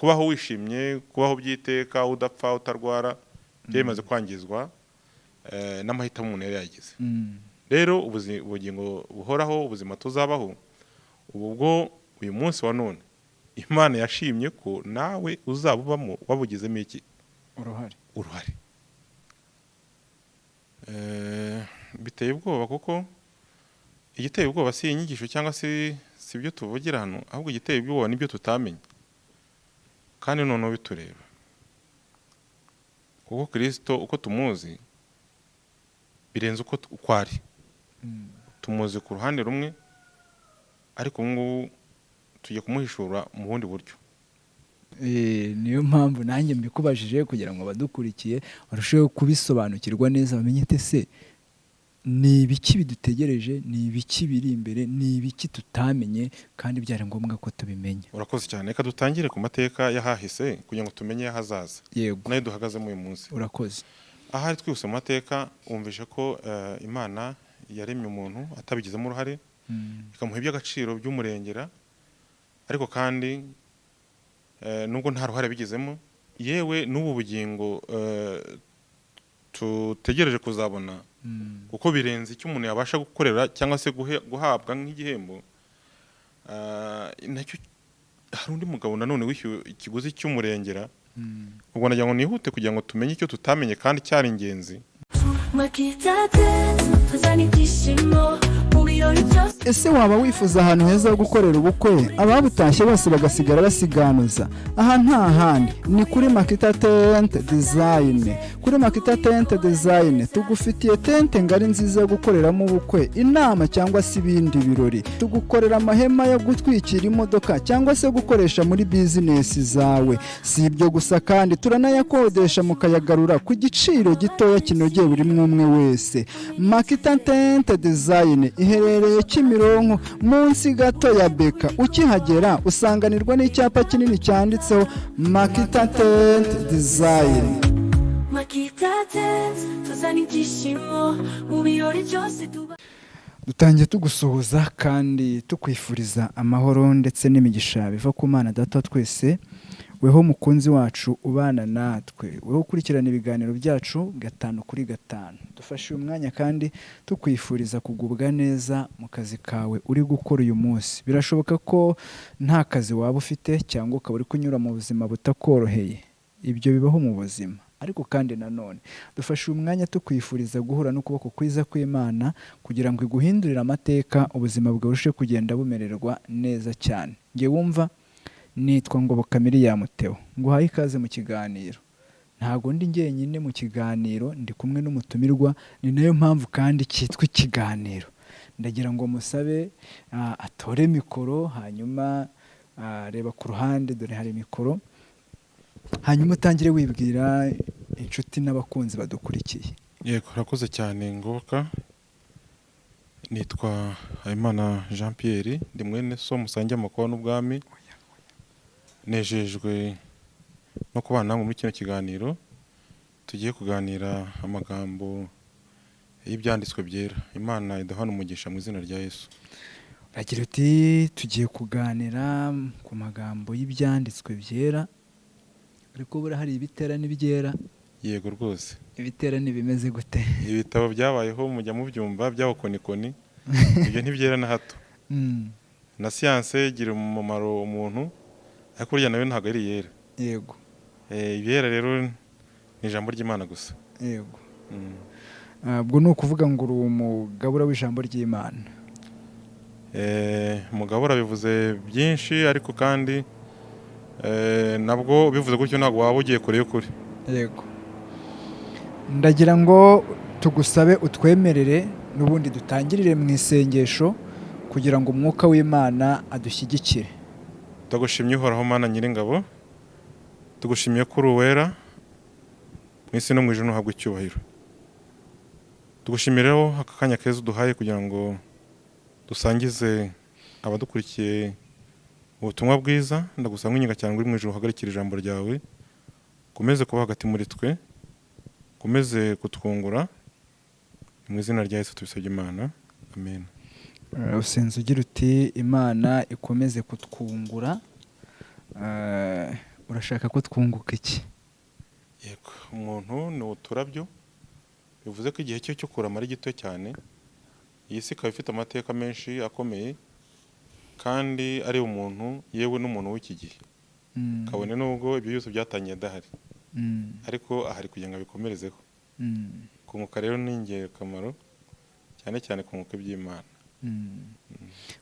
Kubaho wishimye, kubaho by'iteka, udapfa, utarwara, byari bimaze kwangizwa n'amahitamo umuntu yari yagize. Rero ubugingo buhoraho, ubuzima tuzabaho ubu bwo uyu munsi wa none, Imana yashimye ko nawe uzabubamo wabugizemo iki? Uruhare. Uruhare. Biteye ubwoba, kuko igiteye ubwoba si inyigisho cyangwa se si ibyo tuvugira hano, ahubwo igiteye ubwoba nibyo tutamenye kandi noneho bitureba, kuko Kirisito uko tumuzi birenze uko ari. Tumuzi ku ruhande rumwe, ariko ubu ngubu tugiye kumuhishura mu bundi buryo. Niyo mpamvu nanjye mbikubajije, kugira ngo abadukurikiye barusheho kubisobanukirwa neza, bamenye ate se ni ibiki bidutegereje, ni ibiki biri imbere, ni ibiki tutamenye kandi byari ngombwa ko tubimenya. Urakoze cyane. Reka dutangire ku mateka y'ahahise kugira ngo tumenye ahazaza nayo duhagazemo uyu munsi. Urakoze. Ahari twihuse mu mateka, wumvishe ko Imana yaremye umuntu atabigizemo uruhare, ikamuha iby'agaciro by'umurengera, ariko kandi nubwo nta ruhare bigizemo, yewe n'ubu bugingo tutegereje kuzabona, kuko birenze icyo umuntu yabasha gukorera cyangwa se guhabwa nk'igihembo. Nacyo hari undi mugabo nanone wishyuwe ikiguzi cy'umurengera. Ubwo nagira ngo nihute kugira ngo tumenye icyo tutamenye kandi cyari ingenzi. Makita Tent, tuzana ibyishimo mu birori byose. Ese waba wifuza ahantu heza ho gukorera ubukwe, ababutashye bose bagasigara basiganuza? Aha nta handi, ni kuri Makita Tent Design. Kuri Makita Tent Design tugufitiye tente ngari nziza yo gukoreramo ubukwe, inama cyangwa se ibindi birori. Tugukorera amahema yo gutwikira imodoka cyangwa se gukoresha muri bizinesi zawe. Si ibyo gusa kandi, turanayakodesha mukayagarura ku giciro gitoya kinogeye buri umwe wese. Makita Tent Design iherereye Kimironko, munsi gato ya Beka. Ukihagera usanganirwa n'icyapa kinini cyanditseho Makita Tent Design. Makita Tent, tuzana ibyishimo mu birori byose tuba. Dutangiye tugusuhuza kandi tukwifuriza amahoro ndetse n'imigisha biva ku Mana Data wa twese, weho mukunzi wacu ubana natwe, weho ukurikirana ibiganiro byacu gatanu kuri gatanu. Dufashe uyu mwanya kandi tukwifuriza kugubwa neza mu kazi kawe uri gukora uyu munsi. Birashoboka ko nta kazi waba ufite cyangwa ukaba uri kunyura mu buzima butakoroheye, ibyo bibaho mu buzima. Ariko kandi nanone dufashe uyu mwanya tukwifuriza guhura n'ukuboko kwiza kw'Imana kugira ngo iguhindurire amateka, ubuzima bwawe burusheho kugenda bumererwa neza cyane. Njye wumva nitwa Ngoboka Miriam Theo, nguhaye ikaze mu kiganiro. Ntabwo ndi njyenyine mu kiganiro, ndi kumwe n'umutumirwa, ni nayo mpamvu kandi cyitwa ikiganiro. Ndagira ngo musabe atore mikoro, hanyuma reba ku ruhande, dore hari mikoro, hanyuma utangire wibwira inshuti n'abakunzi badukurikiye. Yego, urakoze cyane Ngoboka. Nitwa Habimana Jean Pierre, ndi mwene so musangiye amakuru n'ubwami. Nejejwe no kubana namwe muri kino kiganiro tugiye kuganira amagambo y'ibyanditswe byera. Imana iduhana umugisha mu izina rya Yesu. Uragira uti tugiye kuganira ku magambo y'ibyanditswe byera, ariko buriya hari ibitera n'ibyera. Yego rwose. Ibitera ntibimeze gute? Ibitabo byabayeho mujya mubyumva by'abakonikoni, ibyo ntibyera na hato. Na siyanse igira umumaro umuntu, ariko burya nawe ntabwo ari iyera. Ibyera rero ni ijambo ry'Imana gusa. Ubwo ni ukuvuga ngo uri umugabura w'ijambo ry'Imana. Umugabura bivuze byinshi, ariko kandi nabwo bivuze gutyo ntabwo waba ugiye kure y'ukuri. Yego. Ndagira ngo tugusabe utwemerere n'ubundi dutangirire mu isengesho kugira ngo umwuka w'Imana adushyigikire. Ndagushimye Uhoraho Mana Nyiringabo, tugushimiye ko uri uwera, mu isi no mu ijuru uhabwa icyubahiro. Tugushimire rero aka kanya keza uduhaye kugira ngo dusangize abadukurikiye ubutumwa bwiza. Ndagusaba mwinginga cyane ngo uri mu ijuru uhagarikire ijambo ryawe, ukomeze kuba hagati muri twe, ukomeze kutwungura. Mu izina rya Yesu tubisabye Imana, amen. Usenze ugira uti Imana ikomeze kutwungura. Urashaka ko twunguka iki? Yego, umuntu ni uturabyo, bivuze ko igihe cye cyo kurama ari gito cyane. Iyi si ikaba ifite amateka menshi akomeye kandi ari umuntu, yewe n'umuntu w'iki gihe, kabone n'ubwo ibyo byose byatangiye adahari, ariko ahari kugira ngo abikomerezeho. Kunguka rero ni ingirakamaro, cyane cyane kunguka iby'Imana.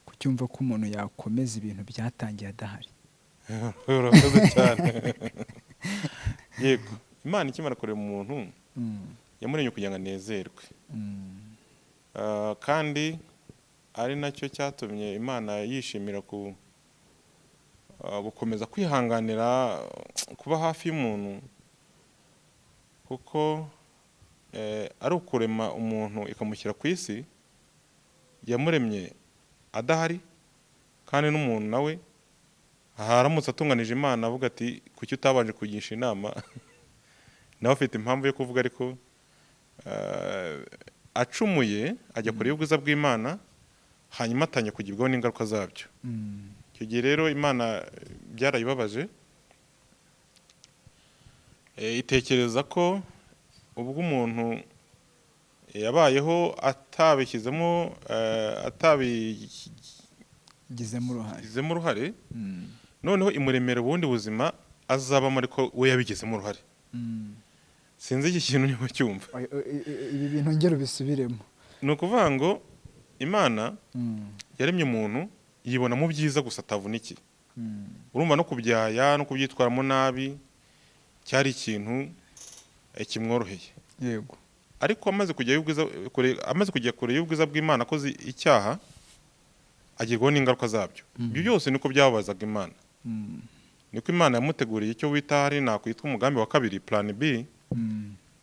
Kucyumva ko umuntu yakomeza ibintu byatangiye adahari. Urakoze cyane. Yego, Imana ikimara kurema umuntu yamuremye kugira ngo anezerwe. Kandi ari nacyo cyatumye Imana yishimira gukomeza kwihanganira kuba hafi y'umuntu, kuko ari ukurema umuntu ikamushyira ku isi, yamuremye adahari, kandi n'umuntu nawe haramutse atunganije Imana avuga ati kuki utabanje kugisha inama, nawe afite impamvu yo kuvuga, ariko acumuye ajya kure y'ubwiza bw'Imana, hanyuma atangiye kugibwaho n'ingaruka zabyo. Icyo gihe rero Imana byarayibabaje, itekereza ko ubwo umuntu yabayeho atabishyizemo, atabigizemo uruhare, noneho imuremera ubundi buzima azabamo ariko we yabigizemo uruhare. Sinzi iki kintu niba cyumva. Ibi bintu ngero bisubiremo. Ni ukuvuga ngo Imana yaremye umuntu yibona mu byiza gusa atavunikiye. Urumva no kubyaya no kubyitwaramo nabi cyari ikintu kimworoheye. Yego. Ariko amaze kujya kure y'ubwiza bw'Imana akoze icyaha, agirwaho n'ingaruka zabyo. Ibyo byose niko byababazaga Imana. Niko Imana yamuteguriye icyo wita hari nakwitwa umugambi wa kabiri, plan B,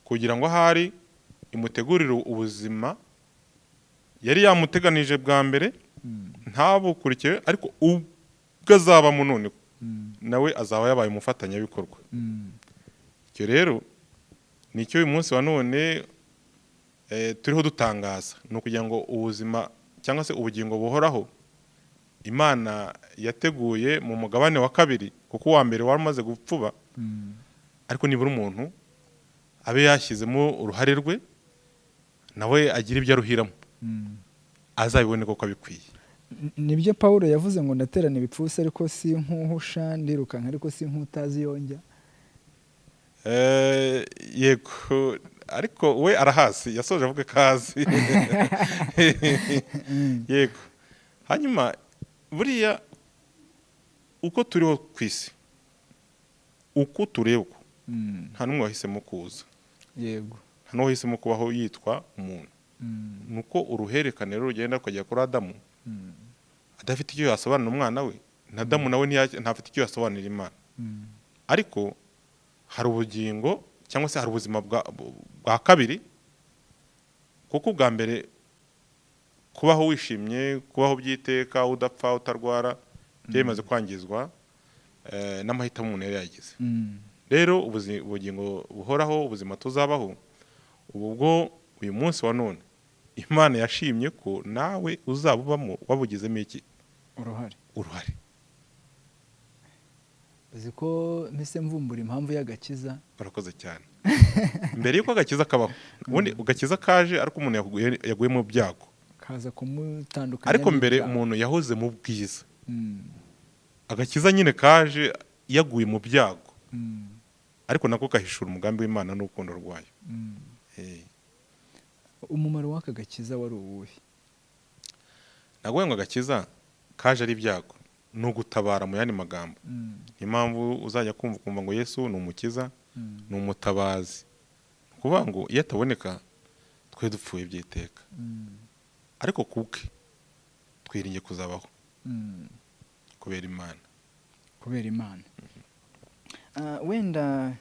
kugira ngo ahari imutegurire ubuzima yari yamuteganije bwa mbere, ntabukurikiye, ariko ubwo azabamo none nawe azaba yabaye umufatanyabikorwa. Icyo rero nicyo uyu munsi wa none turiho dutangaza, ni ukugira ngo ubuzima cyangwa se ubugingo buhoraho Imana yateguye mu mugabane wa kabiri, kuko uwa mbere wari umaze gupfuba, ariko nibura umuntu abe yashyizemo uruhare rwe, nawe agira ibyo aruhiramo, azabibone koko abikwiye. Nibyo Paulo yavuze ngo ndaterana ibipfusi ariko si nkuhusha, ndirukanka ariko si nkutazi yonjya. Yego, ariko we arahazi, yasoje avuga kazi. Yego. Hanyuma buriya uko turiho ku isi, uko tureba, nta n'umwe wahisemo kuza. Yego. Nta n'uwo wahisemo kubaho yitwa umuntu. Nuko uruhererekane rero rugenda rukajya kuri Adamu, adafite icyo yasobanurira umwana we, na Adamu nawe ntafite icyo yasobanurira Imana. Ariko hari ubugingo cyangwa se hari ubuzima bwa kabiri, kuko ubwa mbere kubaho wishimye, kubaho byiteka, udapfa, utarwara, byemaze kwangizwa n'amahitamo umuntu yari yagize. Rero ubugingo buhoraho, ubuzima tuzabaho, ubu bwo uyu munsi wa none Imana yashimye ko nawe uzabubamo wabugizemo iki? Uruhare. Uruhare. Uzi ko mpise mvumbura impamvu y'agakiza. Barakoze cyane. Mbere yuko agakiza kabaho, ubundi ugakiza kaje ariko umuntu yaguye mu byago, kaza kumutandukanya, ariko mbere umuntu yahoze mu bwiza. Agakiza nyine kaje yaguye mu byago, ariko nako gahishura umugambi w'Imana n'urukundo rwayo. Umumaro w'aka gakiza wari uwuhe? Naguye ngo agakiza kaje ari ibyago, ni ugutabara mu yandi magambo. Impamvu uzajya kumva ukumva ngo Yesu ni umukiza, ni umutabazi, kuvuga ngo iyo ataboneka twe dupfuye byiteka, ariko kubwe twiringiye kuzabaho kubera Imana. Kubera Imana. Wenda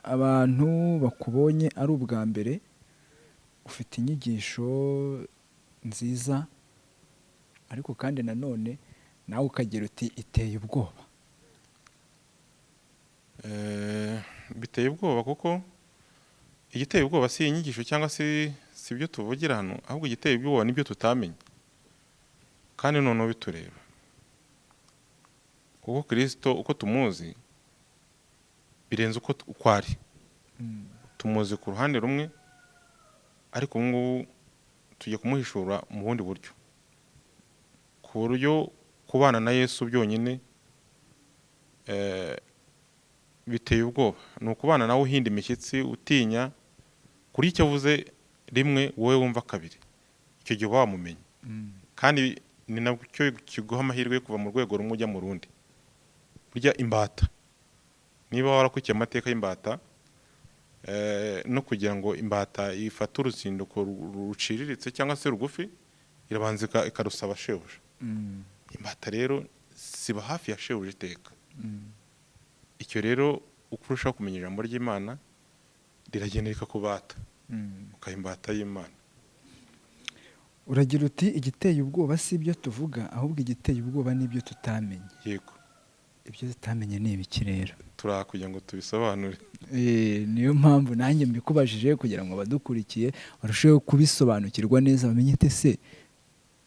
abantu bakubonye ari ubwa mbere, ufite inyigisho nziza, ariko kandi nanone nawe ukagira uti iteye ubwoba. Biteye ubwoba kuko igiteye ubwoba si inyigisho cyangwa si ibyo tuvugira hano, ahubwo igiteye ubwoba nibyo tutamenye kandi noneho bitureba. Kuko Kristo uko tumuzi Birenze uko ari. Tumuzi ku ruhande rumwe, ariko ubu ngubu tugiye kumuhishura mu bundi buryo, ku buryo kubana na Yesu byonyine biteye ubwoba. Ni ukubana nawe uhinda imishyitsi, utinya kuri icyo avuze rimwe wowe wumva kabiri, icyo gihe uba wamumenye. Kandi ni nacyo kiguha amahirwe yo kuva mu rwego rumwe ujya mu rundi. Burya imbata, niba warakurikiye amateka y'imbata, no kugira ngo imbata ifate uruzinduko ruciriritse cyangwa se rugufi, irabanza ikarusaba shebuja. Imbata rero ziba hafi ya shebuja iteka. Icyo rero uko urushaho kumenya ijambo ry'Imana, riragenda rikakubata, ukaba imbata y'Imana. Uragira uti igiteye ubwoba si ibyo tuvuga, ahubwo igiteye ubwoba ni ibyo tutamenye. Yego. Ibyo tutamenye ni ibiki rero? Turaha kugira ngo tubisobanure. Niyo mpamvu nanjye mbikubajije, kugira ngo abadukurikiye barusheho kubisobanukirwa neza, bamenye ate se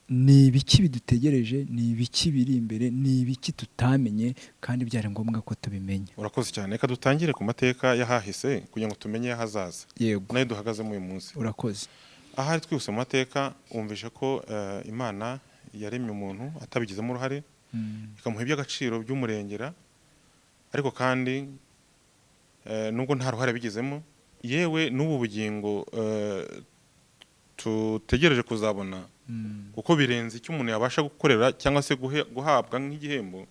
ni ibiki bidutegereje, ni ibiki biri imbere, ni ibiki tutamenye kandi byari ngombwa ko tubimenya. Urakoze cyane. Reka dutangire ku mateka y'ahahise kugira ngo tumenye ahazaza. Yego. Nayo duhagazemo uyu munsi. Urakoze. Ahari twihuse mu mateka, wumvishe ko Imana yaremye umuntu atabigizemo uruhare, ikamuha iby'agaciro by'umurengera, ariko kandi nubwo nta ruhare bigizemo, yewe n'ubu bugingo tutegereje kuzabona, kuko birenze icyo umuntu yabasha gukorera cyangwa se guhabwa nk'igihembo.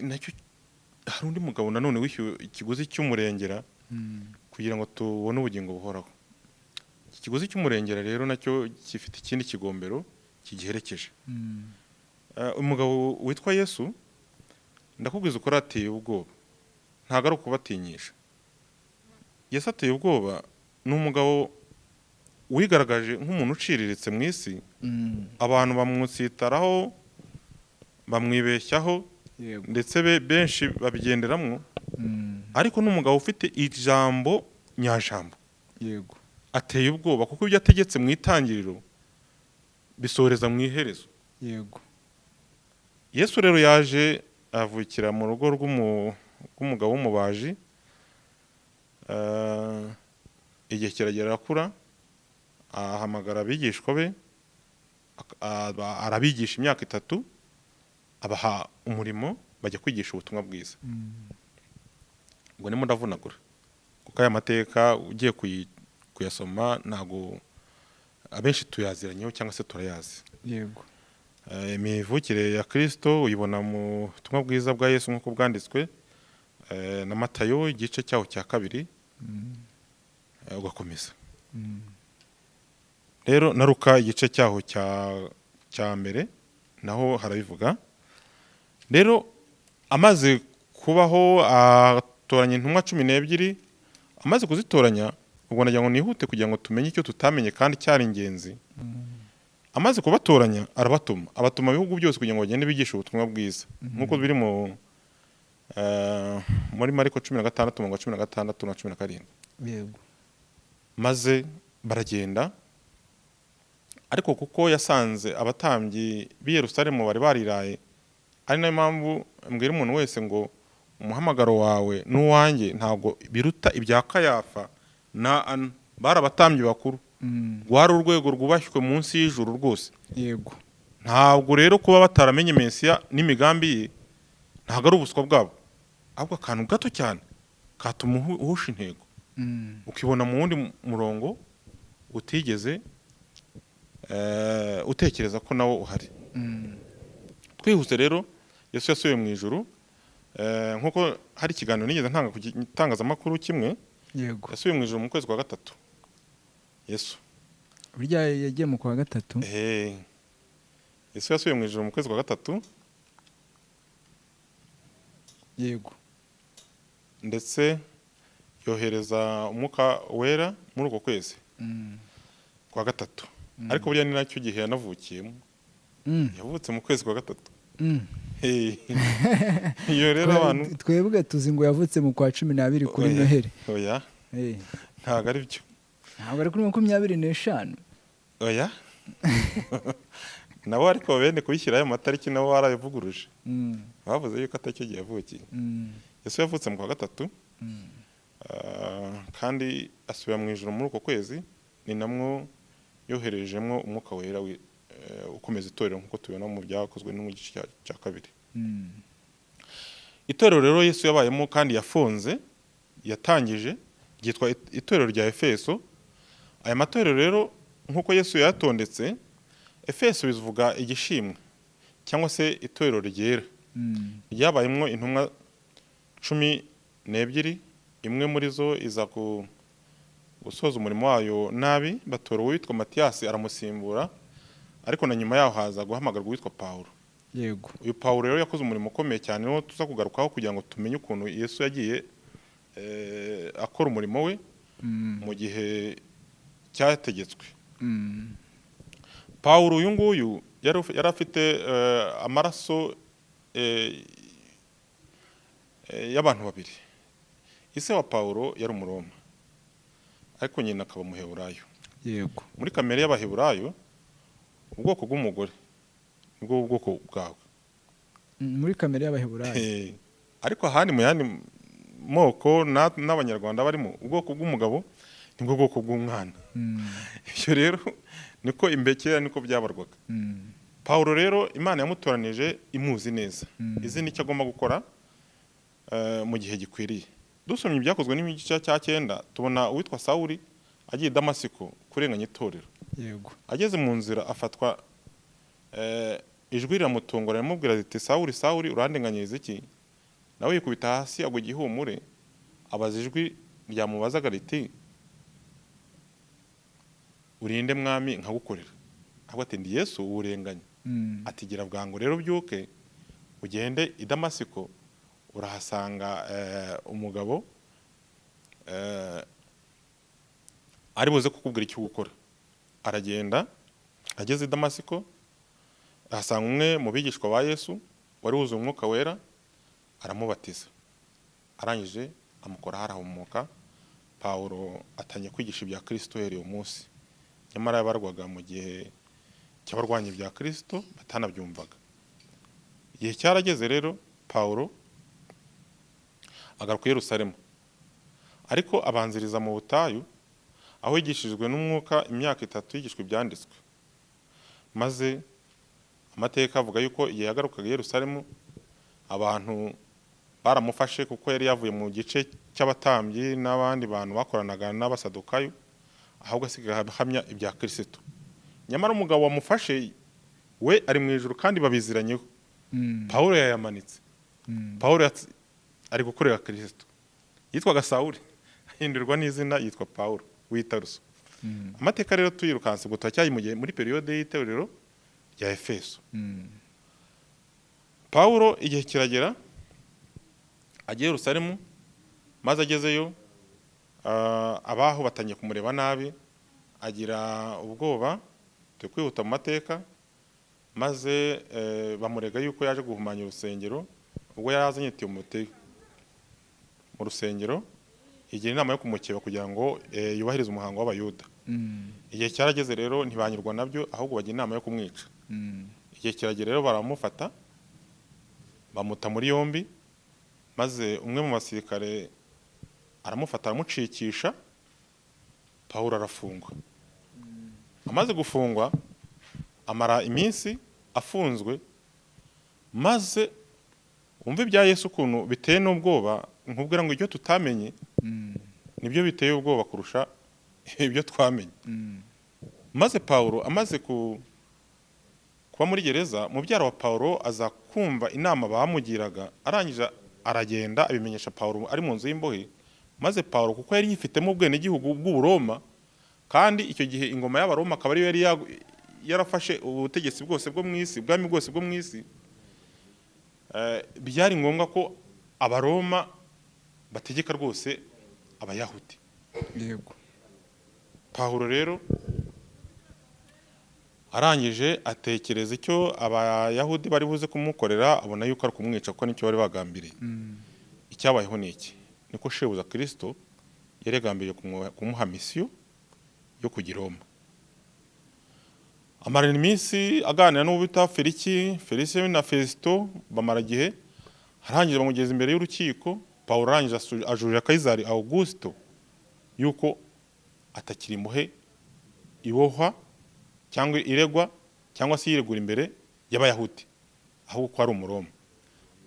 Nacyo hari undi mugabo nanone wishyuye ikiguzi cy'umurengera kugira ngo tubone ubugingo buhoraho. Iki kiguzi cy'umurengera rero nacyo gifite ikindi kigombero kigiherekeje. Umugabo witwa Yesu, ndakubwiza ukuri, ateye ubwoba, ntabwo ari ukubatinyisha. Yesu ateye ubwoba, ni umugabo wigaragaje nk'umuntu uciriritse mu isi, abantu bamwitsitaraho, bamwibeshyaho, ndetse benshi babigenderamwo. Ariko ni umugabo ufite ijambo nyajambo. Yego. Ateye ubwoba kuko ibyo ategetse mu itangiriro bisoreza mu iherezo. Yego. Yesu rero yaje avukira mu rugo rw'umugabo w'umubaji. Igihe kiragera arakura, ahamagara abigishwa be, arabigisha imyaka 3, abaha umurimo bajya kwigisha ubutumwa bwiza. Ubwo ndimo ndavunagura kuko aya mateka ugiye kuyasoma ntago abenshi tuyaziranyeho cyangwa se turayazi. Yego. Imivukire ya Kristo uyibona mu butumwa bwiza bwa Yesu nk'uko bwanditswe na Matayo igice cyaho cya 2, ugakomeza. Rero na Luka igice cyaho cya 1 naho harabivuga. Rero amaze kubaho atoranya intumwa 12, amaze kuzitoranya, ubwo nagira ngo nihute kugira ngo tumenye icyo tutamenye kandi cyari ingenzi. Amaze kubatoranya arabatuma, abatuma ibihugu byose kugira ngo bagende bigishe ubutumwa bwiza, nk'uko biri muri Mariko 16 umurongo wa 16 na 17. Yego. Maze baragenda, ariko kuko yasanze abatambyi b'i Yerusalemu bari bariraye, ari nayo mpamvu mbwira umuntu wese ngo umuhamagaro wawe n'uwanjye ntabwo biruta ibya Kayafa na Ana, bari abatambyi bakuru. Rwari urwego rwubashywe munsi y'ijuru rwose. Yego. Ntabwo rero kuba bataramenye Mesiya n'imigambi ye ntabwo ari ubuswa bwabo, ahubwo akantu gato cyane katuma uhusha intego, ukibona mu wundi murongo utigeze utekereza ko nawo uhari. Twihuse rero, Yesu yasubiye mu ijuru, nkuko hari ikiganiro nigeze ntanga ku gitangazamakuru kimwe. Yego. Yasubiye mu ijuru mu kwezi kwa 3. Yesu burya yagiye mu kwa 3. Yesu yasubiye mu ijuru mu kwezi kwa 3. Yego. Ndetse yohereza umwuka wera muri uko kwezi kwa 3. Ariko burya ni nacyo gihe yanavukiyemo. Yavutse mu kwezi kwa 3. Iyo rero abantu twebwe tuzi ngo yavutse mu kwa 12 kuri Noheli. Oya. Ntabwo ari byo. Ntabwo ari kuri 25. Oya. Nabo ariko bene kubishyiraho ayo matariki nabo barayivuguruje, bavuze yuko atari cyo gihe yavukiye. Yesu yavutse mu kwa gatatu, kandi asubira mu ijuru muri uko kwezi, ni namwo yoherejemo umwuka wera ukomeza itorero, nk'uko tubibona mu byakozwe no mu gice cya kabiri. Itorero rero Yesu yabayemo kandi yafunze, yatangije, ryitwa itorero rya Efeso. Aya matorero rero nk'uko Yesu yayatondetse, Efeso bivuga igishimwe cyangwa se itorero ryera, ryabayemo intumwa 12, imwe muri zo iza gusoza umurimo wayo nabi, batora uwitwa Matiyasi aramusimbura, ariko na nyuma yaho haza guhamagarwa uwitwa Pawulo. Uyu Pawulo rero yakoze umurimo ukomeye cyane, niwo tuza kugarukaho kugira ngo tumenye ukuntu Yesu yagiye akora umurimo we mu gihe cyategetswe. Pawulo uyu nguyu yari afite amaraso y'abantu babiri. Ise wa Pawulo yari umuroma, ariko nyina akaba umuheburayo. Muri kamere y'abaheburayo, ubwoko bw'umugore nibwo bwoko bwawe. Muri kamere y'abaheburayo. Ariko ahandi mu yandi moko n'abanyarwanda barimo, ubwoko bw'umugabo nibwo bwoko bw'umwana. Ibyo rero niko imbekera, niko byabarwaga. Pawulo rero Imana yamutoranije imuzi neza, izi nicyo agomba gukora mu gihe gikwiriye. Dusomye ibyakozwe n'igice cya 9, tubona uwitwa Sawuli agiye i Damasiko kurenganya itorero. Ageze mu nzira afatwa, ijwi riramutungura riramubwira riti: "Sawuli, Sawuli, urandenganyiriza iki?" Nawe yikubita hasi agwa igihumure, abaza ijwi ryamubazaga riti: "Urinde Mwami nkagukorera?" Ahubwo ati: "Ndi Yesu uwurenganya." Ati: "Gira bwangu rero ubyuke ugende i Damasiko, urahasanga umugabo ari buze kukubwira icyo gukora." Aragenda, ageze i Damasiko ahasanga umwe mu bigishwa ba Yesu wari wuzuye umwuka wera, aramubatiza, arangije amukora harahumuka. Pawulo atangiye kwigisha ibya Kristo uhereye uwo munsi. Nyamara yabarwaga mu gihe cy'abarwanya ibya Kristo batanabyumvaga. Igihe cyarageze rero Pawulo agaruka i Yerusalemu, ariko abanziriza mu butayu, aho yigishijwe n'umwuka imyaka 3, yigishwa ibyanditswe. Maze amateka avuga yuko igihe yagarukaga i Yerusalemu abantu baramufashe, kuko yari yavuye mu gice cy'abatambyi n'abandi bantu bakoranaga n'abasadukayo, ahubwo asigaye ahamya ibya Kristo. Nyamara umugabo wamufashe we ari mu ijuru kandi babiziranyeho. Pawulo yayamanitse. Pawulo ari gukorera Kristo. Yitwaga Sawuli, ahindurwa n'izina yitwa Pawulo w'i Taruso. Amateka rero tuyirukanse ngo turacyari mu gihe muri periyode y'itorero rya Efeso. Pawulo igihe kiragera agiye Yerusalemu, maze agezeyo abaho batangiye kumureba nabi, agira ubwoba. Turi kwihuta mu mateka. Maze bamurega yuko yaje guhumanya urusengero ubwo yari azanye Timoteyo mu rusengero, igira inama yo kumukeba kugira ngo yubahirize umuhango w'abayuda. Igihe cyarageze rero ntibanyurwa nabyo, ahubwo bagira inama yo kumwica. Igihe kiragera rero baramufata, bamuta muri yombi, maze umwe mu basirikare aramufata aramucikisha. Pawulo arafungwa. Amaze gufungwa amara iminsi afunzwe. Maze wumve ibya Yesu ukuntu biteye n'ubwoba, nkubwira ngo icyo tutamenye nibyo biteye ubwoba kurusha ibyo twamenye. Maze Pawulo amaze kuba muri gereza, mubyara wa Pawulo aza kumva inama bamugiraga, arangije aragenda abimenyesha Pawulo ari mu nzu y'imbohe. Maze Pawulo, kuko yari yifitemo ubwenegihugu bw'Uburoma, kandi icyo gihe ingoma y'Abaroma akaba ariyo yari yarafashe ubutegetsi bwose bwo mu isi, ubwami bwose bwo mu isi, byari ngombwa ko Abaroma bategeka rwose Abayahudi. Pawulo rero arangije atekereza icyo Abayahudi bari buze kumukorera, abona yuko ari kumwica kuko nicyo bari bagambiriye. Icyabayeho ni iki? Niko shebuza Kristo yari yagambiriye kumuha misiyo yo kujya i Roma. Amarana iminsi aganira n'uwo bita Feliki, Felicien na Fesito bamara igihe, arangije bamugeza imbere y'urukiko. Pawulo arangije ajurira Kayizari Augusto yuko atakiri imbohe ibohwa cyangwa iregwa cyangwa se yiregura imbere y'Abayahudi, ahubwo ko ari Umuroma.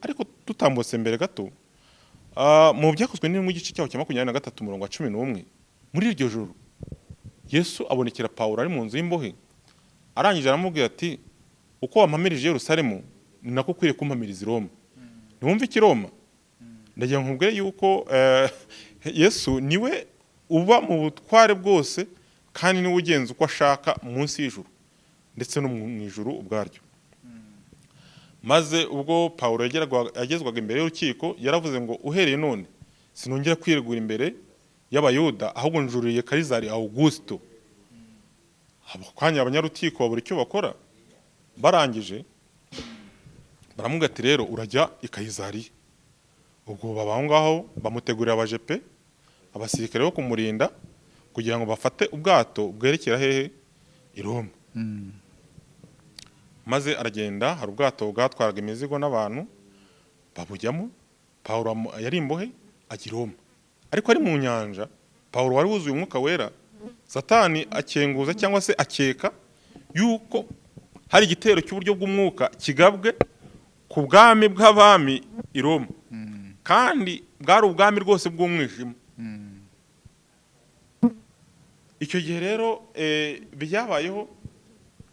Ariko tutambutse mbere gato, mu Byakozwe ni mu gice cyaho cya 23 umurongo wa 11, muri iryo joro Yesu abonekera Pawulo ari mu nzu y'imbohe, arangije aramubwira ati: "Uko wampamirije i Yerusalemu ni nako ukwiriye kumpamiriza i Roma." Ntiwumva iki Roma? Ndagira ngo nkubwire yuko Yesu niwe uba mu butware bwose, kandi niwe ugenza uko ashaka munsi y'ijuru ndetse no mu ijuru ubwaryo. Maze ubwo Pawulo yagezwaga imbere y'urukiko, yaravuze ngo: "Uhereye none sinongera kwiregura imbere y'Abayuda, ahubwo njuririye Kayizari Augusto." Ako kanya abanyarukiko babura icyo bakora. Barangije baramubwira ati: "Rero urajya i Kayizariya." Ubwo baba aho ngaho bamutegurira abajepe, abasirikare bo kumurinda, kugira ngo bafate ubwato bwerekera hehe? I Roma. Maze aragenda, hari ubwato bwatwaraga imizigo n'abantu, babujyamo. Pawulo yari imbohe, ajya i Roma. Ariko ari mu nyanja, Pawulo wari wuzuye Umwuka Wera, Satani akenguza cyangwa se akeka yuko hari igitero cy'uburyo bw'umwuka kigabwe ku bwami bw'abami i Roma, kandi bwari ubwami rwose bw'umwijima. Icyo gihe rero byabayeho,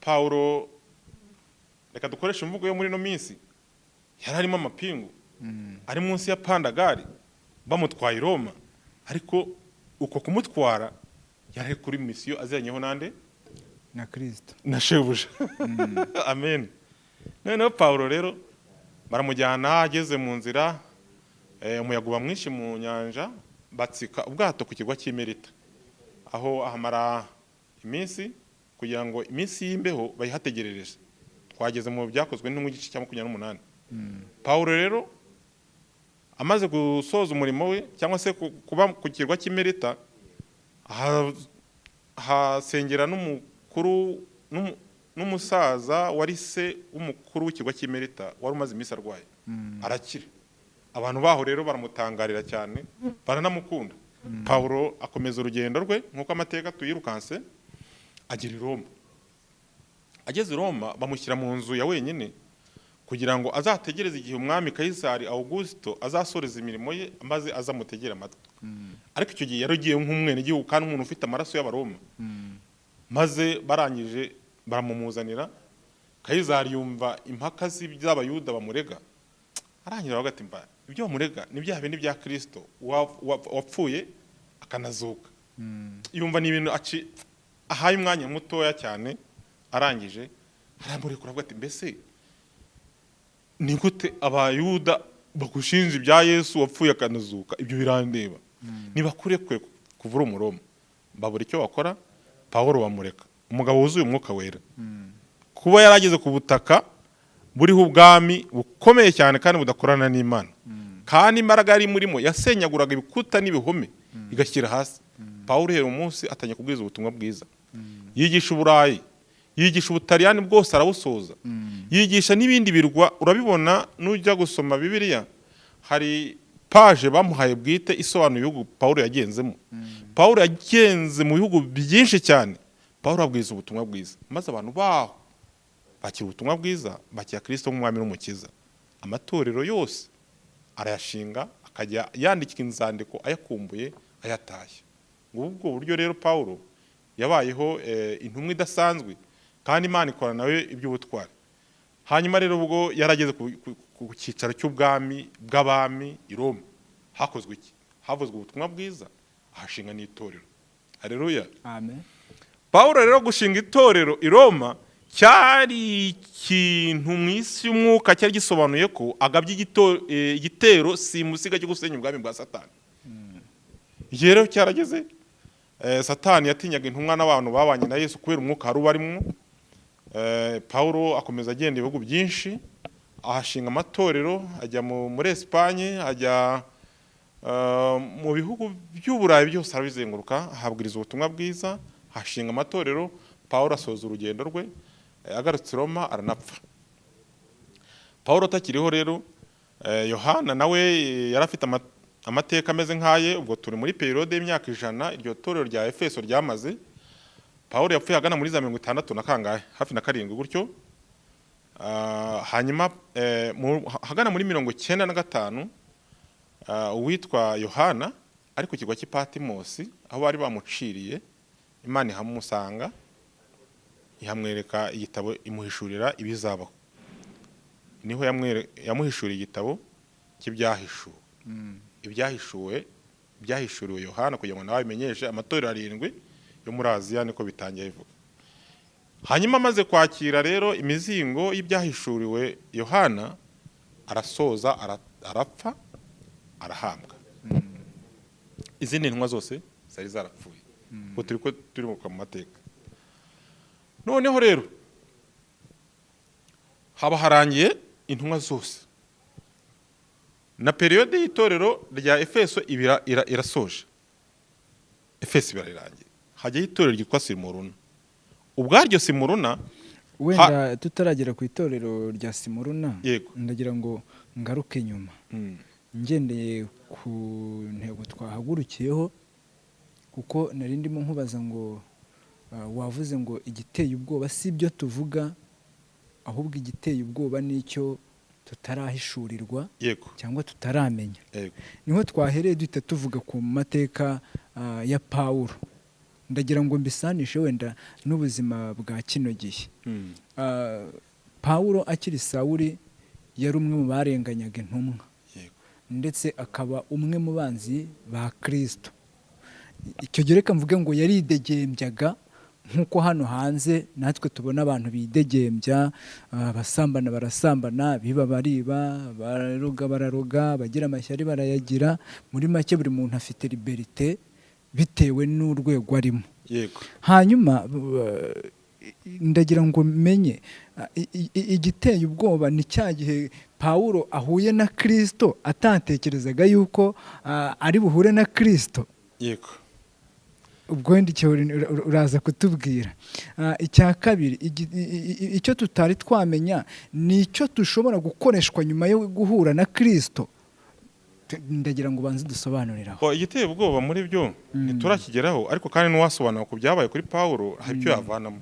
Pawulo, reka dukoreshe imvugo yo muri ino minsi, yari arimo amapingu, ari munsi ya pandagari, bamutwaye i Roma. Ariko uko kumutwara, yari ari kuri misiyo aziranyeho nande? Na Kirisito. Na shebuja, amen. Noneho Pawulo rero baramujyana, ageze mu nzira, umuyaga uba mwinshi mu nyanja, batsika ubwato ku kirwa cy'i Melita, aho ahamara iminsi kugira ngo iminsi y'imbeho bayihategerereje. Twageze mu Byakozwe no mu gice cya 28. Pawulo rero amaze gusoza umurimo we, cyangwa se kuba ku kirwa cy'i Melita, ahasengera n'umukuru n'umusaza wari se w'umukuru w'ikirwa cy'i Melita, wari umaze iminsi arwaye, arakira. Abantu baho rero baramutangarira cyane, baranamukunda. Pawulo akomeza urugendo rwe nk'uko amateka tuyirukanse, agera i Roma. Ageze i Roma, bamushyira mu nzu ya wenyine kugira ngo azategereze igihe umwami Kayisari Augusto azasoreza imirimo ye, maze azamutegere amatwi. Ariko icyo gihe yari ugiye nk'umwenegihugu kandi umuntu ufite amaraso y'Abaroma. Maze barangije baramumuzanira. Kayizari yumva impaka z'Abayuda bamurega, arangira aravuga ati: "Mba ibyo bamurega ni bya bindi bya Kristo wapfuye akanazuka." Yumva ni ibintu ahaye umwanya mutoya cyane, arangije aramurekura, avuga ati: "Mbese ni gute Abayuda bagushinja ibya Yesu wapfuye akanazuka? Ibyo birandeba, nibakurekure kuva uri Umuroma." Babura icyo bakora, Pawulo bamureka. Umugabo wuzuye Umwuka Wera, kuba yarageze ku butaka buriho ubwami bukomeye cyane kandi budakorana n'Imana, kandi imbaraga yari imurimo yasenyaguraga ibikuta n'ibihome igashyira hasi. Pawulo uhereye umunsi atangiye kubwiriza ubutumwa bwiza, yigisha Uburayi, yigisha Ubutaliyani bwose arabusoza, yigisha n'ibindi birwa. Urabibona nujya gusoma Bibiliya, hari page bamuhaye bwite isobanura ibihugu Pawulo yagenzemo. Pawulo yagenze mu bihugu byinshi cyane. Pawulo abwiriza ubutumwa bwiza, maze abantu baho bakira ubutumwa bwiza, bakira Kristo nk'umwami n'umukiza. Amatorero yose arayashinga, akajya yandika inzandiko ayakumbuye, ayatashye. Ubwo buryo rero Pawulo yabayeho intumwa idasanzwe, kandi Imana ikora nawe iby'ubutwari. Hanyuma rero ubwo yarageze ku cyicaro cy'ubwami bw'abami i Roma, hakozwe iki? Havuzwe ubutumwa bwiza, ahashinga n'itorero. Haleluya! Amen. Pawulo rero gushinga itorero i Roma cyari ikintu mu isi y'umwuka cyari gisobanuye ko agabye igitero simusiga cyo gusenya ubwami bwa Satani. Igihe rero cyarageze, Satani yatinyaga intumwa n'abantu babanye na Yesu kubera umwuka wari ubarimo. Pawulo akomeza agenda ibihugu byinshi, ahashinga amatorero, ajya muri Esipanye, ajya mu bihugu by'Uburayi byose arabizenguruka, ahabwiriza ubutumwa bwiza, ahashinga amatorero. Pawulo asoza urugendo rwe. Agarutse i Roma aranapfa. Pawulo atakiriho rero, Yohana nawe yari afite amateka ameze nk'aye. Ubwo turi muri période y'imyaka 100 iryo torero rya Efeso ryamaze. Pawulo yapfuye agana muri za 60 na kangahe, hafi na karindwi gutyo. Hanyuma hagana muri 95, uwitwa Yohana ari ku kirwa cy'i Patimosi aho bari bamuciriye, Imana ihamusanga, ihamwereka igitabo, imuhishurira ibizabaho. Niho yamuhishuriye igitabo cy'ibyahishuwe, ibyahishuwe byahishuriwe Yohana kugira ngo nawe abimenyeshe amatorero arindwi yo muri Aziya. Niko bitangiye bivuga. Hanyuma amaze kwakira rero imizingo y'ibyahishuriwe Yohana, arasoza, arapfa, arahambwa. Izindi ntumwa zose zari zarapfuye. Ubwo turi ko turi mu mateka. Noneho rero haba harangiye intumwa zose na période y'itorero rya Efeso ibira irasoje. Efeso ibira irangiye, hajyaho itorero ryitwa Simuruna. Ubwaryo Simuruna. Wenda tutaragera ku itorero rya Simuruna, Yego. ndagira ngo ngaruke inyuma ngendeye ku ntego twahagurukiyeho, kuko nari ndimo nkubaza ngo wavuze ngo igiteye ubwoba si ibyo tuvuga, ahubwo igiteye ubwoba ni icyo tutarahishurirwa cyangwa tutaramenya. Niho twahereye duhita tuvuga ku mateka ya Pawulo. Ndagira ngo mbisanishe wenda n'ubuzima bwa kino gihe. Pawulo akiri Sawuli yari umwe mu barenganyaga intumwa, ndetse akaba umwe mu banzi ba Kristo. Icyo gihe reka mvuge ngo yaridegembyaga nk'uko hano hanze natwe tubona abantu bidegembya, abasambana barasambana, biba bariba, bararoga bararoga, bagira amashyari barayagira. Muri make buri muntu afite liberté bitewe n'urwego arimo. Hanyuma ndagira ngo menye igiteye ubwoba ni cya gihe Pawulo ahuye na Kristo atatekerezaga yuko ari buhure na Kristo. Ubwo wenda icyo uraza kutubwira. Icya kabiri, icyo tutari twamenya ni icyo dushobora gukoreshwa nyuma yo guhura na Kristo. Ndagira ngo ubanze udusobanurire aho. Igiteye ubwoba muri byo ntiturakigeraho, ariko kandi n'uwasobanura ku byabaye kuri Pawulo hari icyo yavanamo.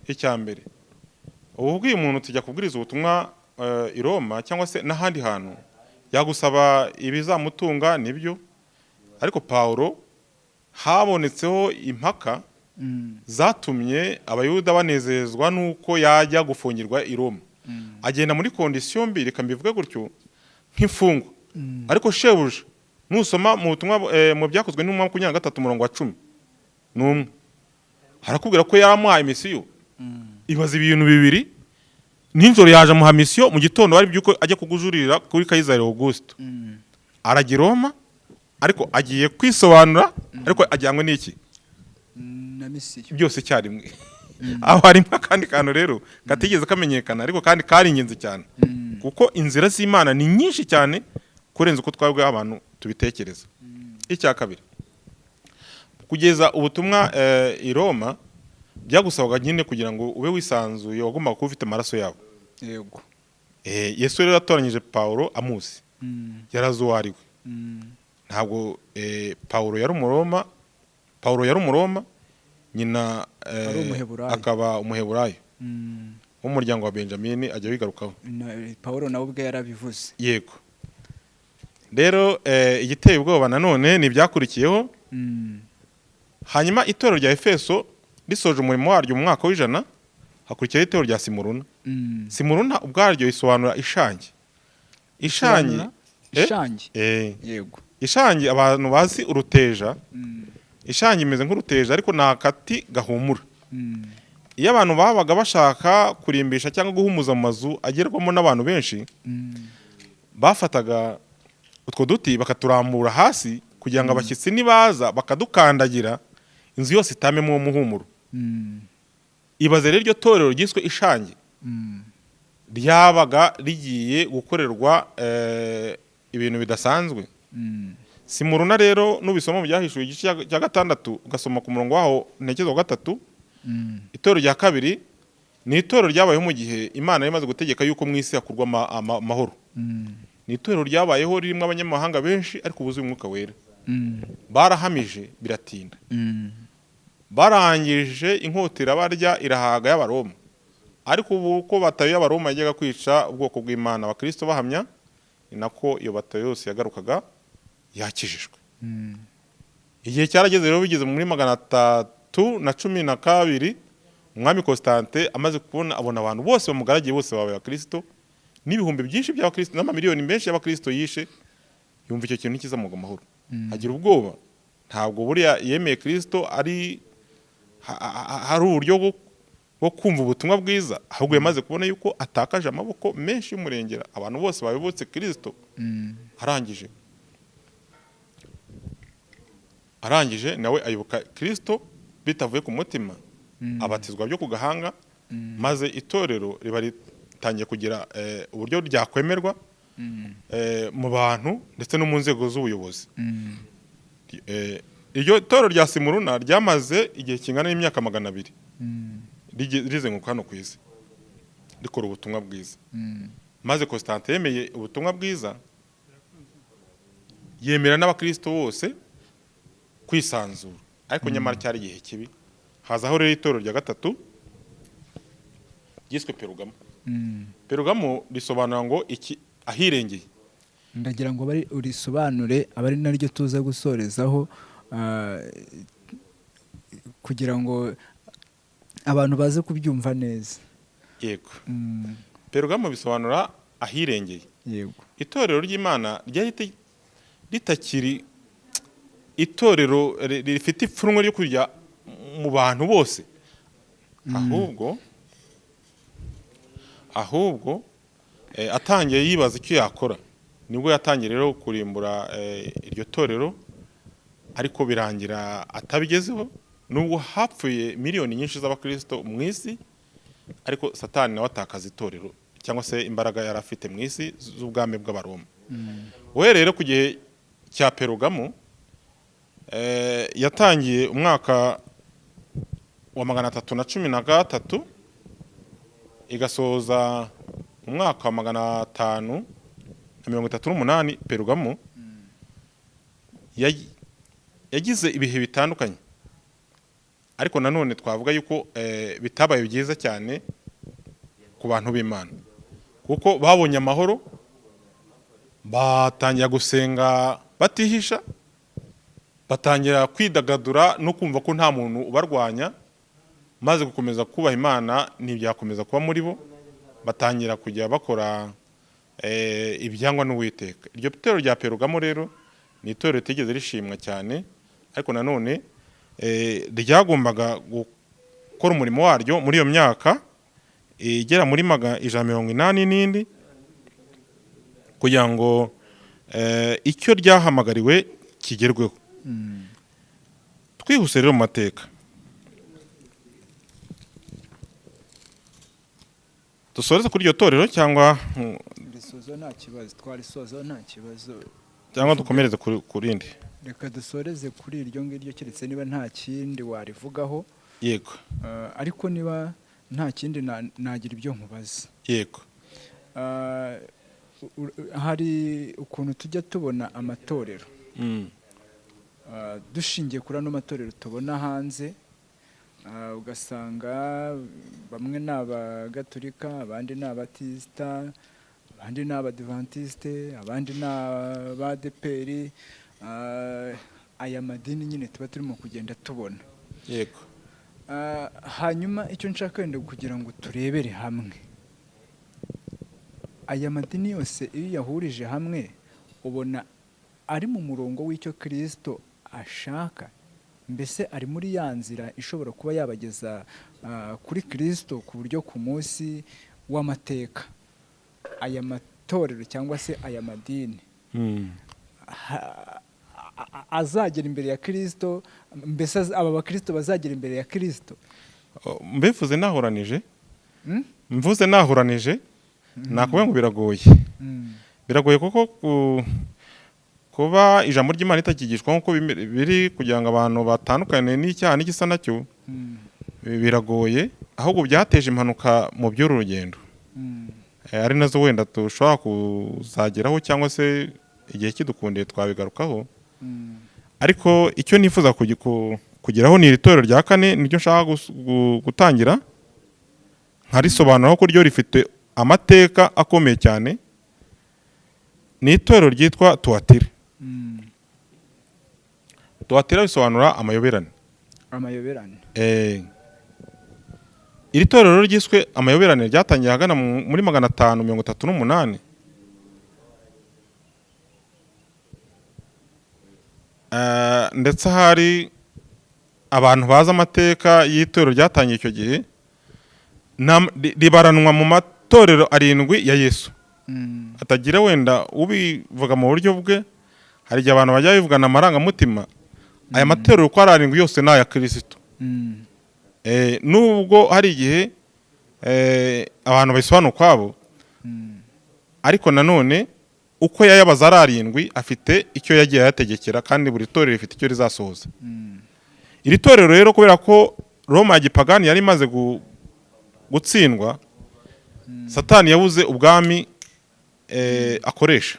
Icya mbere, ubu ubwiye umuntu tujya kubwiriza ubutumwa i Roma cyangwa se n'ahandi hantu, yagusaba ibizamutunga, nibyo, ariko Pawulo habonetseho impaka zatumye Abayuda banezezwa n'uko yajya gufungirwa i Roma. Agenda muri condition mbi, reka mbivuge gutyo, nk'imfungwa. Ariko shebuja, nusoma mu butumwa mu Byakozwe n'Intumwa 23 umurongo wa 11, harakubwira ko yamuhaye mission. Ibaza ibintu bibiri: nijoro yaje amuha mission, mu gitondo bari byuko ajya kugujurira kuri Kayizari Augusto. Arajya i Roma, ariko agiye kwisobanura, ariko ajyanywe n'iki? Na mission. Byose icyarimwe. Aho harimo akandi kantu rero katigeze kamenyekana, ariko kandi kari ingenzi cyane, kuko inzira z'Imana ni nyinshi cyane kurenza uko twabwe abantu tubitekereza. Icya kabiri, kugeza ubutumwa i Roma byagusabaga nyine kugira ngo ube wisanzuye, wagombaga kuba ufite amaraso yabo. Yesu rero yatoranyije Pawulo amuzi, yarazi uwo ari we. Ntabwo Pawulo yari Umuroma. Pawulo yari Umuroma, nyina Ari Umuheburayo. akaba Umuheburayo w'umuryango wa Benjamini, ajya wigarukaho. Pawulo nawe ubwe yarabivuze. Yego. Rero igiteye ubwoba nanone ni ibyakurikiyeho. Hanyuma itorero rya Efeso risoje umurimo waryo mu mwaka w'100, hakurikiyeho itorero rya Simuruna. Simuruna ubwaryo risobanura ishangi, ishangi. Isobanura? Eh? Ishangi. Ishangi, abantu bazi uruteja, ishangi imeze nk'uruteja, ariko ni akati gahumura. Iyo abantu babaga bashaka kurimbisha cyangwa guhumuza mu mazu agerwamo n'abantu benshi, bafataga utwo duti bakaturambura hasi kugira ngo abashyitsi nibaza bakadukandagira, inzu yose itamemo uwo muhumuro. Ibaze rero iryo torero ryiswe ishangi ryabaga rigiye gukorerwa ibintu bidasanzwe. Simuruna rero, nubisoma mu Byahishuwe igice cya gatandatu, ugasoma ku murongo waho ntekerezo wa gatatu, itorero rya kabiri. Ni itorero ryabayeho mu gihe Imana yari imaze gutegeka yuko mu isi hakurwa amahoro. Ni itorero ryabayeho ririmo abanyamahanga benshi ariko buzuye umwuka wera. Barahamije biratinda. Barangije inkota irabarya irahaga y'Abaroma. Ariko ubu uko batayo y'Abaroma yajyaga kwica ubwoko bw'Imana, abakristo bahamya, ni nako iyo batayo yose yagarukaga yakijijwe. Igihe cyarageze rero, bigeze muri 312, umwami Constantin amaze kubona, abona abantu bose bamugaragiye bose babaye abakristo, n'ibihumbi byinshi by'abakristo n'amamiliyoni menshi y'abakristo yishe, yumva icyo kintu ntikizamuga amahoro, agira ubwoba. Ntabwo buriya yemeye Kristo ari hari uburyo bwo kumva ubutumwa bwiza, ahubwo yamaze kubona yuko atakaje amaboko menshi y'umurengera, abantu bose bayobotse Kristo. Arangije nawe ayoboka Kristo bitavuye ku mutima, abatizwa byo ku gahanga, maze itorero riba ritangiye kugira uburyo ryakwemerwa mu bantu ndetse no mu nzego z'ubuyobozi. Iryo torero rya Simuruna ryamaze igihe kingana n'imyaka 200 rizenguruka hano ku isi rikora ubutumwa bwiza. Maze Constantin yemeye ubutumwa bwiza, yemera n'abakristo bose kwisanzura, ariko nyamara cyari igihe kibi. Hazaho rero itorero rya gatatu ryiswe Perugamo. Perugamo risobanura ngo iki ahirengeye. Ndagira ngo bari urisobanure, abari naryo tuza gusorezaho, kugira ngo abantu baze kubyumva neza. Yego. Perugamo bisobanura ahirengeye. Yego. Itorero ry'Imana ryari ritakiri itorero rifite ipfunwe ryo kujya mu bantu bose, ahubwo atangiye yibaza icyo yakora. Nibwo yatangiye rero kurimbura iryo torero, ariko birangira atabigezeho, nubwo hapfuye miliyoni nyinshi z'abakristo mu isi, ariko Satani nawe atakaza itorero cyangwa se imbaraga yari afite mu isi z'ubwami bw'Abaroma. We rero ku gihe cya Perugamo, yatangiye umwaka wa 313, igasoza umwaka wa 538. Perugamo yagize ibihe bitandukanye, ariko nanone twavuga yuko bitabaye byiza cyane ku bantu b'Imana, kuko babonye amahoro, batangira gusenga batihisha, batangira kwidagadura no kumva ko nta muntu ubarwanya, maze gukomeza kubaha Imana ntibyakomeza kuba muri bo, batangira kujya bakora ibyangwa n'Uwiteka. Iryo torero rya Perugamo rero ni itorero ritigeze rishimwa cyane, ariko nanone ryagombaga gukora umurimo waryo muri iyo myaka igera muri 180 n'indi, kugira ngo icyo ryahamagariwe kigerweho. Twihuse rero mu mateka, dusoreze kuri iryo torero cyangwa Risoza nta kibazo, twarisoza nta kibazo, cyangwa dukomereze ku rindi. Reka dusoreze kuri iryo ngiryo, keretse niba nta kindi warivugaho. Yego. Ariko niba nta kindi nagira ibyo nkubaza. Yego. Hari ukuntu tujya tubona amatorero, dushingiye kuri ano matorero tubona hanze, ugasanga bamwe ni abagatolika, abandi ni abatisita, abandi ni abadivantisite, abandi ni abadeperi, aya madini nyine tuba turimo kugenda tubona. Yego. Hanyuma icyo nshaka wenda kugira ngo turebere hamwe, aya madini yose iyo uyahurije hamwe ubona ari mu murongo w'icyo Kristo ashaka, mbese ari muri ya nzira ishobora kuba yabageza kuri Kristo, ku buryo ku munsi w'amateka aya matorero cyangwa se aya madini azagera imbere ya Kristo, mbese aba bakristo bazagera imbere ya Kristo. Mbivuze nahuranije, mvuze nahuranije, nakuvuga ngo biragoye. Biragoye kuko kuba ijambo ry'Imana ritakigishwa nkuko biri, kugira ngo abantu batandukane n'icyaha n'igisa nacyo, biragoye. Ahubwo byateje impanuka mu by'uru rugendo, ari nazo wenda dushobora kuzageraho, cyangwa se igihe kidukundiye twabigarukaho. Ariko icyo nifuza kugeraho ni iri torero rya kane, niryo nshaka gutangira nkarisobanuraho, ko ryo rifite amateka akomeye cyane. Ni itorero ryitwa Tuwatira. Tuwatira bisobanura amayoberane. Amayoberane. Iri torero ryiswe amayoberane ryatangiye ahagana muri 538. Ndetse hari abantu bazi amateka y'itorero ryatangiye icyo gihe, ribaranwa mu matorero arindwi ya Yesu. Atagira wenda ubivuga mu buryo bwe, hari igihe abantu bajya bivugana amarangamutima. Aya matorero uko ari arindwi yose ni aya Kristo. Nubwo hari igihe abantu babisobanura ukwabo, ariko nanone uko yayabaza ari arindwi afite icyo yagiye ayategekera, kandi buri torero rifite icyo rizasohoza. Iri torero rero, kubera ko Roma ya gipagani yari imaze gutsindwa, Satani yabuze ubwami akoresha.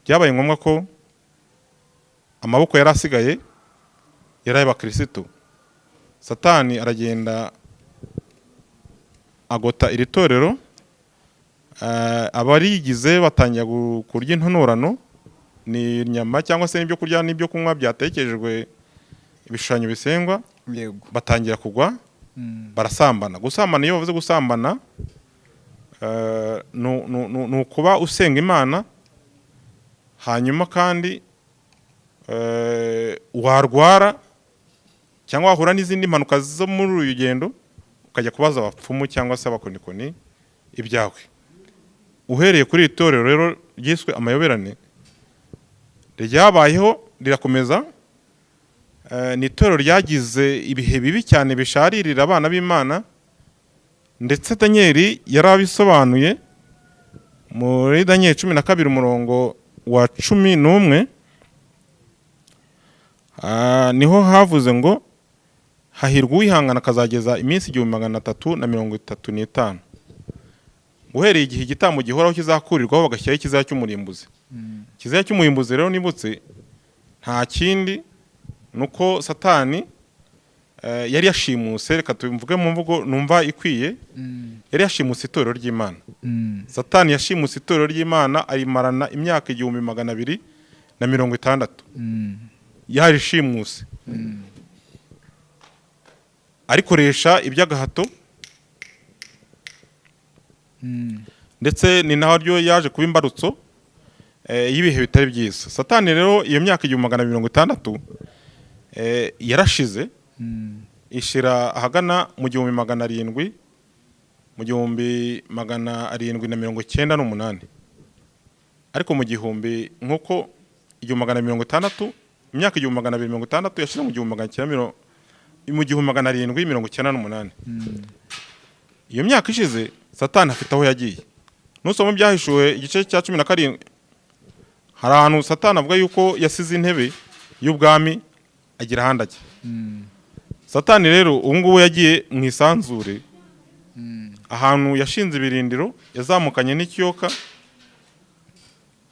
Byabaye ngombwa ko amaboko yari asigaye yari ay'abakirisitu. Satani aragenda agota iri torero, abarigize batangira kurya intonorano, ni inyama cyangwa se n'ibyo kurya n'ibyo kunywa byatekejwe ibishushanyo bisengwa. Batangira kugwa, barasambana. Gusambana, iyo bavuze gusambana, ni ukuba usenga Imana, hanyuma kandi warwara cyangwa wahura n'izindi mpanuka zo muri uru rugendo, ukajya kubaza abapfumu cyangwa se abakonikoni ibyawe. Uhereye kuri iri torero rero ryiswe amayoberane, ryabayeho rirakomeza. Ni itorero ryagize ibihe bibi cyane bisharirira abana b'Imana, ndetse Daniel yarabisobanuye muri Daniel 12 umurongo wa 11. Niho havuze ngo hahirwa uwihangana akazageza iminsi 1335, uhereye igihe igitambo gihoraho kizakurirwaho bagashyiraho ikizaya cy'umurimbuzi. Ikizaya cy'umurimbuzi rero, nibutse, nta kindi nuko Satani yari yashimuse, reka tubivuge mu mvugo numva ikwiye, yari yashimuse itorero ry'Imana. Satani yashimuse itorero ry'Imana, arimarana imyaka 1260. Yarishimuse arikoresha iby'agahato, ndetse ni naho ryo yaje kuba imbarutso y'ibihe bitari byiza. Satani rero iyo myaka 1260 yarashize, ishira ahagana mu 1700, mu 1798. Ariko mu gihumbi, nk'uko 1260, imyaka 1260 yashize mu 1900, mu 1798. Iyo myaka ishize, Satani afite aho yagiye. Nusoma Ibyahishuwe igice cya 17, hari ahantu Satani avuga yuko yasize intebe y'ubwami agira ahandi ajya. Satani rero ubu ngubu yagiye mu isanzure, ahantu yashinze ibirindiro, yazamukanye n'ikiyoka,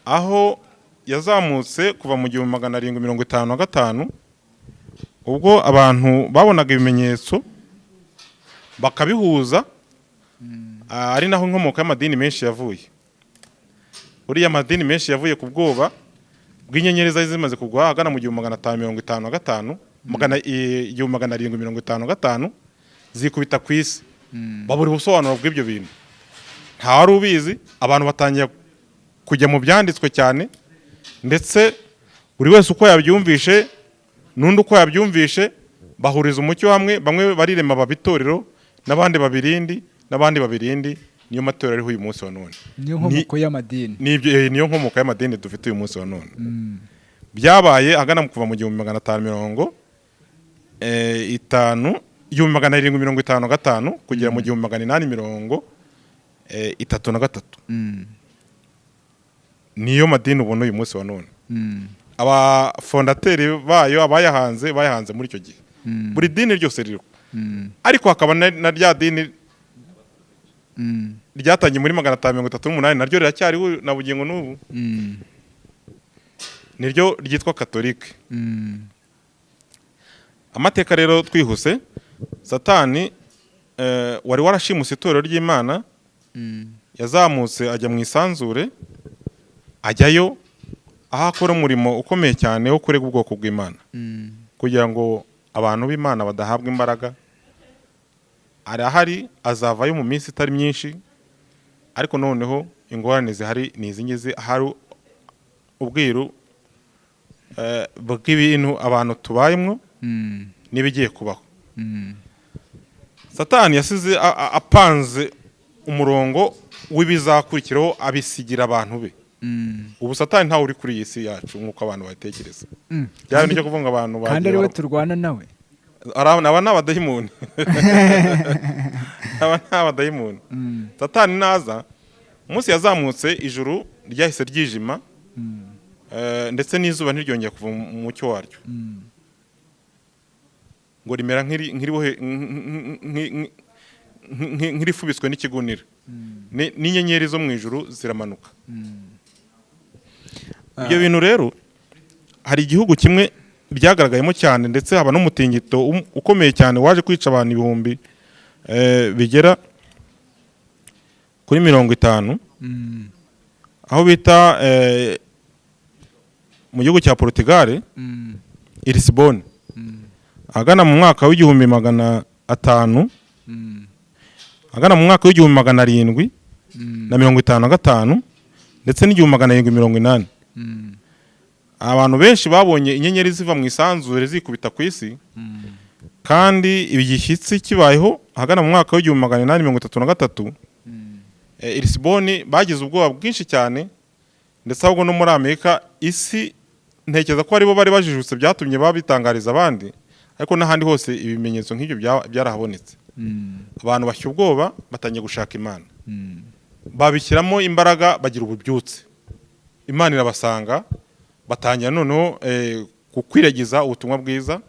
aho yazamutse kuva mu 1755, ubwo abantu babonaga ibimenyetso bakabihuza, ari naho inkomoko y'amadini menshi yavuye. Uriya amadini menshi yavuye ku bwoba bw'inyenyeri zari zimaze kugwa ahagana mu 1555, 1755, zikubita ku isi, babura ubusobanuro bw'ibyo bintu, nta wari ubizi. Abantu batangira kujya mu byanditswe cyane, ndetse buri wese uko yabyumvishe n'undi uko yabyumvishe, bahuriza umucyo hamwe. Bamwe barirema baba itorero, n'abandi babirindi, n'abandi babirindi. Niyo matorero ariho uyu munsi wa none. Niyo nkomoko y'amadini. Nibyo, niyo nkomoko y'amadini dufite uyu munsi wa none. Byabaye ahagana mu kuva mu 1550, 1755 kugera mu 1833. Niyo madini ubona uyu munsi wa none. Abafondateri bayo, abayahanze, bayahanze muri icyo gihe. Buri dini ryose ririho. Ariko hakaba na rya dini ryatangiye muri 538, naryo riracyariho na bugingo n'ubu, niryo ryitwa Katolike. Amateka rero twihuse, Satani wari warashimuse itorero ry'Imana yazamutse ajya mu isanzure, ajyayo aho akora umurimo ukomeye cyane wo kurega ubwoko bw'Imana kugira ngo abantu b'Imana badahabwa imbaraga. Arahari, azavayo mu minsi itari myinshi. Ariko noneho ingorane zihari ni izi ngizi: hari ubwiru bw'ibintu abantu tubayemo n'ibigiye kubaho. Satani yasize apanze umurongo w'ibizakurikiraho, abisigira abantu be. Ubu Satani ntawe uri kuri iyi si yacu nk'uko abantu babitekereza. Byaba nicyo kuvuga ngo abantu Kandi bagiye ari we turwana nawe. Aba ni abadayimoni, aba ni abadayimoni. Satani naza, umunsi yazamutse ijuru ryahise ryijima, ndetse n'izuba ntiryongera kuva mu mucyo waryo, ngo rimera nk'irifubitswe n'ikigunira. N'inyenyeri zo mu ijuru ziramanuka. Ibyo bintu rero, hari igihugu kimwe byagaragayemo cyane, ndetse haba n'umutingito ukomeye cyane waje kwica abantu ibihumbi bigera kuri 50, aho bita mu gihugu cya Portugal, i Lisbonne, ahagana mu mwaka w'1500, ahagana mu mwaka w'1755 ndetse n'1780. Abantu benshi babonye inyenyeri ziva mu isanzure zikubita ku isi. Kandi ibi gishyitsi kibayeho ahagana mu mwaka w'1833, i Lisbonne bagize ubwoba bwinshi cyane. Ndetse ahubwo no muri Amerika, isi ntekereza ko aribo bari bajijutse, byatumye babitangariza abandi, ariko n'ahandi hose ibimenyetso nk'ibyo byarahabonetse. Abantu bashya ubwoba, batangiye gushaka Imana, babishyiramo imbaraga, bagira ububyutse, Imana irabasanga, batangira noneho gukwiragiza ubutumwa bwiza,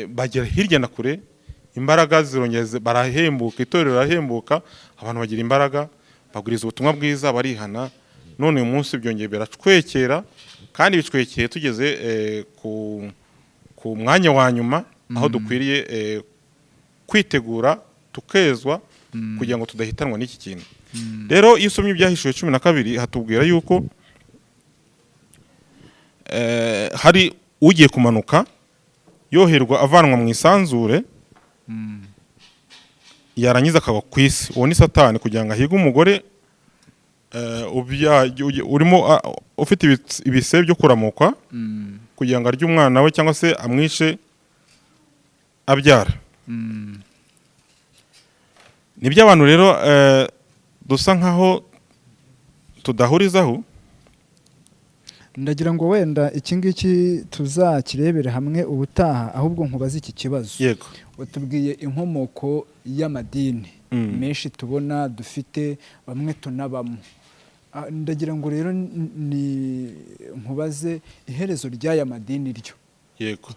bagera hirya na kure, imbaraga zirongera barahembuka, itorero rirahembuka, abantu bagira imbaraga, bagwiriza ubutumwa bwiza, barihana. None uyu munsi byongeye biracwekera, kandi bicwekeye tugeze ku mwanya wa nyuma, aho dukwiriye kwitegura tukezwa kugira ngo tudahitanwa n'iki kintu. Rero iyo usomye Ibyahishuwe 12, hatubwira yuko hari ugiye kumanuka yoherwa avanwa mu isanzure, yarangiza akaba ku isi. Uwo ni Satani, kugira ngo ahige umugore urimo ufite ibise byo kuramukwa, kugira ngo arye umwana we cyangwa se amwishe abyara. Nibyo abantu rero dusa nkaho tudahurizaho. Ndagira ngo wenda iki ngiki tuzakirebere hamwe ubutaha, ahubwo nkubaze iki kibazo. Yego. Watubwiye inkomoko y'amadini menshi tubona dufite, bamwe tunabamo. Ndagira ngo rero ni nkubaze iherezo ry'aya madini ryo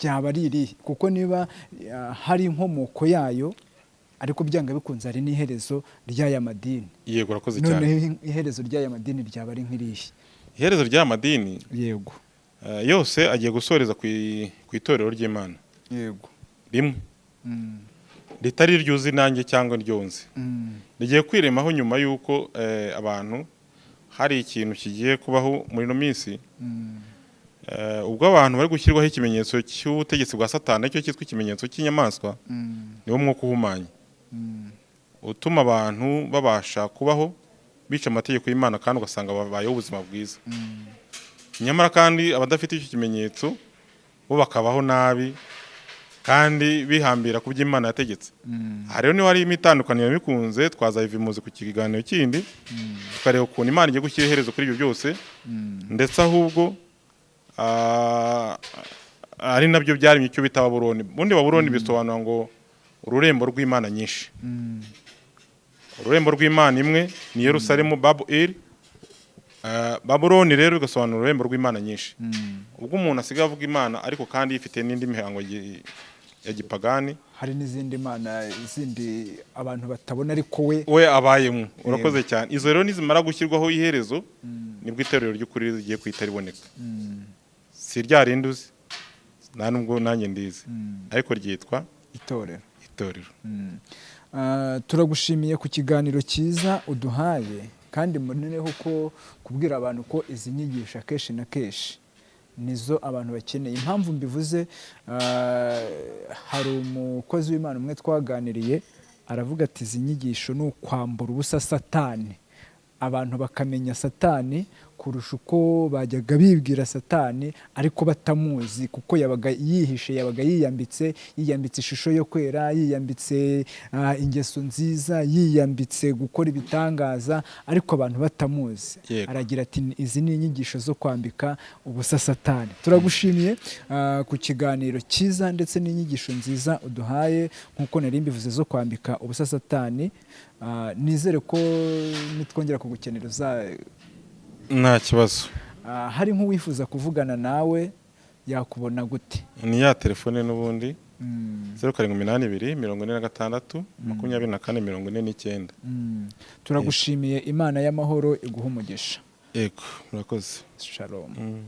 ryaba ari irihe? Kuko niba hari inkomoko yayo, ariko byanga bikunze hari n'iherezo ry'aya madini. Yego, urakoze cyane. Noneho iherezo ry'aya madini ryaba ari nk'irihe? Iherezo ry'aya madini yose agiye gusoreza ku itorero ry'Imana rimwe, ritari iryuzi nanjye cyangwa iryonzi, rigiye kwiremaho nyuma y'uko abantu hari ikintu kigiye kubaho muri ino minsi. Ubwo abantu bari gushyirwaho ikimenyetso cy'ubutegetsi bwa Satani, aricyo cyitwa ikimenyetso cy'inyamaswa, niwo mwuka uhumanye utuma abantu babasha kubaho bica amategeko y'Imana, kandi ugasanga babayeho ubuzima bwiza. Nyamara kandi abadafite icyo kimenyetso bo bakabaho nabi kandi bihambira ku byo Imana yategetse. Aha rero niho harimo itandukaniro. Bikunze twazayiva imuzi ku kiganiro kindi, tukareba ukuntu Imana igiye gushyira iherezo kuri ibyo byose, ndetse ahubwo ari nabyo byaremye icyo bita Babuloni. Ubundi Babuloni bisobanura ngo ururembo rw'imana nyinshi. Ururembo rw'Imana imwe ni Yerusalemu, Babu El. Babuloni rero bigasobanura ururembo rw'imana nyinshi, ubwo umuntu asigaye avuga Imana ariko kandi yifite n'indi mihango. ya gipagani. Hari n'izindi mana zindi abantu batabona, ariko we We abayemo. Urakoze cyane. Izo rero nizimara gushyirwaho iherezo, nibwo itorero ry'ukuri rigiye guhita riboneka. Si rya rindi uzi, nta nubwo nanjye ndizi, ariko ryitwa itorero. Itorero. Turagushimiye ku kiganiro cyiza uduhaye, kandi muneneho ko kubwira abantu ko izi nyigisho akenshi na kenshi nizo abantu bakeneye. Impamvu mbivuze, hari umukozi w'Imana umwe twaganiriye, aravuga ati: "Izi nyigisho ni ukwambura ubusa Satani, abantu bakamenya Satani kurusha uko bajyaga bibwira Satani ariko batamuzi, kuko yabaga yihishe, yabaga yiyambitse ishusho yo kwera, yiyambitse ingeso nziza, yiyambitse gukora ibitangaza, ariko abantu batamuzi." Aragira ati: "Izi ni inyigisho zo kwambika ubusa Satani." Turagushimiye ku kiganiro cyiza ndetse n'inyigisho nziza uduhaye, nk'uko nari mbivuze, zo kwambika ubusa Satani. Nizere ko nitwongera kugukenera uza Nta kibazo. Hari nk'uwifuza kuvugana nawe, yakubona gute? Ni ya telefone n'ubundi, 0782 46 24 49. Turagushimiye, Imana y'amahoro iguha umugisha. Yego, murakoze. Shalom.